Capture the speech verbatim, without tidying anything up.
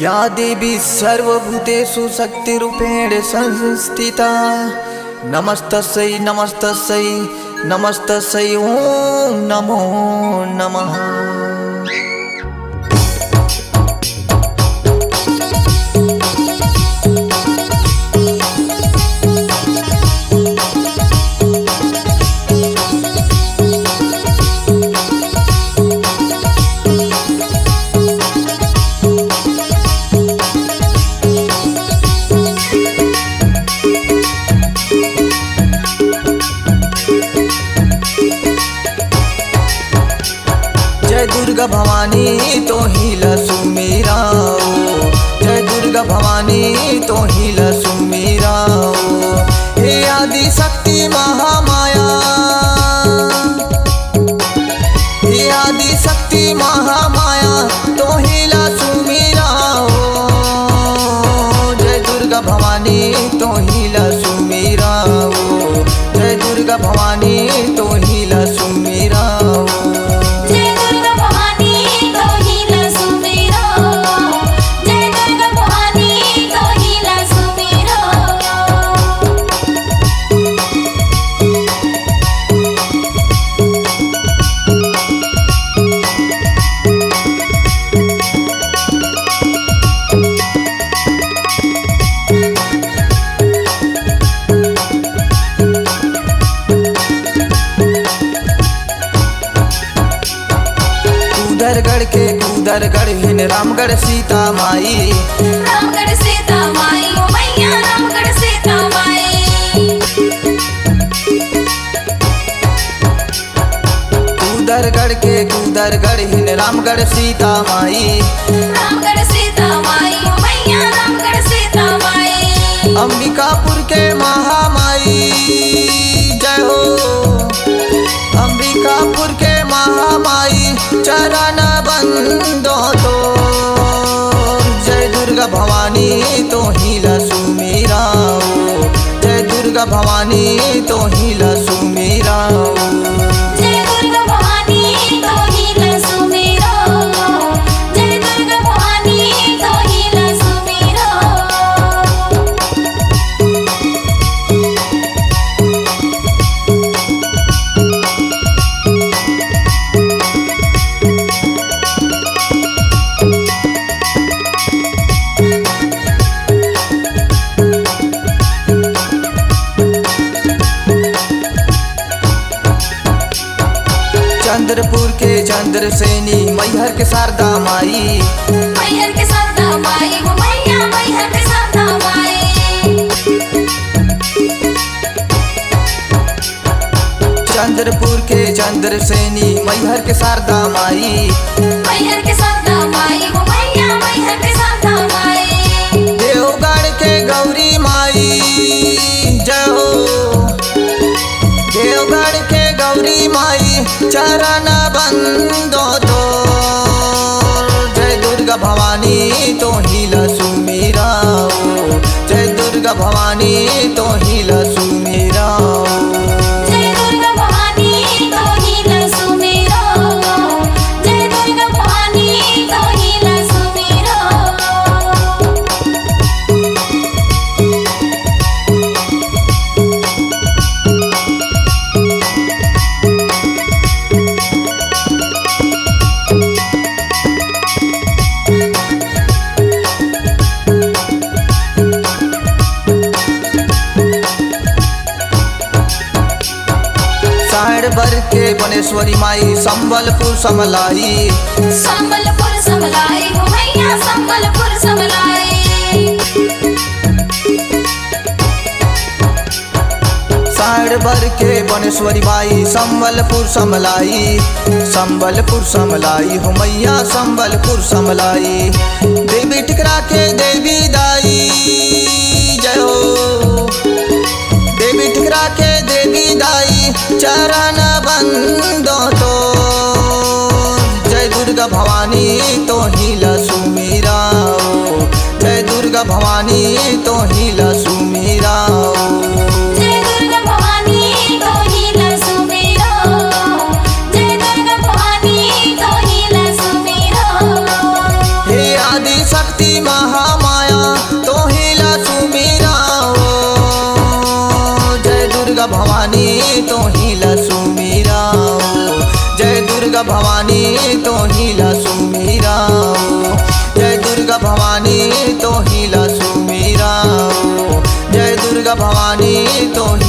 या देवी सर्वभूतेषु शक्तिरूपेण संस्थिता, नमस्तस्यै नमस्तस्यै नमस्तस्यै, ॐ नमो नमः। जय दुर्गा भवानी तोही ला सुमिराओ, जय दुर्गा भवानी तोही ला सुमिराओ। हे आदि शक्ति महामाया, हे आदि शक्ति महामाया, तोही ला सुमिराओ। जय दुर्गा भवानी तोही ला सुमिराओ, जय दुर्गा भवानी तोही ला सुमिराओ। जय दुर्गा भवानी तोही ला सुमिराओ, जय दुर्गा भवानी तोही ला सुमिराओ। कुदरगढ़ के कुदरगढ़ हिन रामगढ़ सीता माई। रामगढ़ सीता माई, ओ मैया रामगढ़ सीता माई। कुदरगढ़ के कुदरगढ़ हिन रामगढ़ सीता माई। रामगढ़ सीता माई, ओ मैया रामगढ़ सीता माई। अंबिकापुर के महामाई जय हो, अंबिकापुर के महामाई चरण बंदो तो। जय दुर्गा भवानी तोही ला सुमिराओ, जय दुर्गा भवानी तोही ला सुमिराओ। जय दुर्गा भवानी तोही ला सुमिराओ, जय दुर्गा भवानी तोही ला सुमिराओ। चंद्रपुर के चंद्रसेनी, मैहर के शारदा माई। मैहर के शारदा माई, हो मैया, मैहर के शारदा माई। चंद्रपुर के चंद्रसेनी, मैहर के शारदा माई। मैहर के शारदा माई, हो मैया, मैहर के शारदा माई। देवगढ़ के गौरी माई, जय हो। देवगढ़ के गौरी माई, चरण बंदो तो। जय दुर्गा भवानी तोही ला सुमिराओ, जय दुर्गा भवानी तोही ला सुमिराओ। जय दुर्गा भवानी तोही ला सुमिराओ, जय दुर्गा भवानी तोही ला सुमिराओ। साढ़ बर के बनेश्वरी माई, संबलपुर समलाई। संबलपुर समलाई, हो मैया, संबलपुर समलाई। साढ़ बर के बनेश्वरी माई, संबलपुर समलाई। संबलपुर समलाई, हो मैया, संबलपुर समलाई। देवी टिकरा के देवी दाई, जय हो। देवी टिकरा के देवी दाई, चरण बंदो तो। जय दुर्गा भवानी तोही ला सुमिराओ, जय दुर्गा भवानी तोही ला सुमिराओ। जय दुर्गा भवानी तोही ला सुमिराओ, जय दुर्गा भवानी तोही ला सुमिराओ। हे आदि शक्ति महामाया तोही ला सुमिराओ, जय दुर्गा भवानी तोही ला सुमिराओ, जय दुर्गा भवानी तोही ला सुमिराओ, जय दुर्गा भवानी तोही ला सुमिराओ, जय दुर्गा भवानी तोही